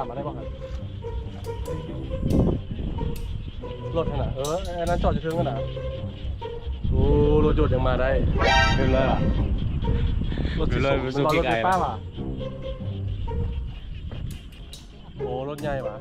ມາໄດ້ບໍ່? ລົດຫັ້ນນະ ເອີ ອັນນັ້ນຈອດຢູ່ເທິງຫັ້ນນະ. ໂອ້ ລົດຍົດຍັງມາໄດ້. ເປັນໄລລະ? ລົດສີ ເປັນໄລ ສູງ ເປັນລົດໄຟຟ້າຫວາ? ໂອ້ ລົດໃຫຍ່ຫວາ?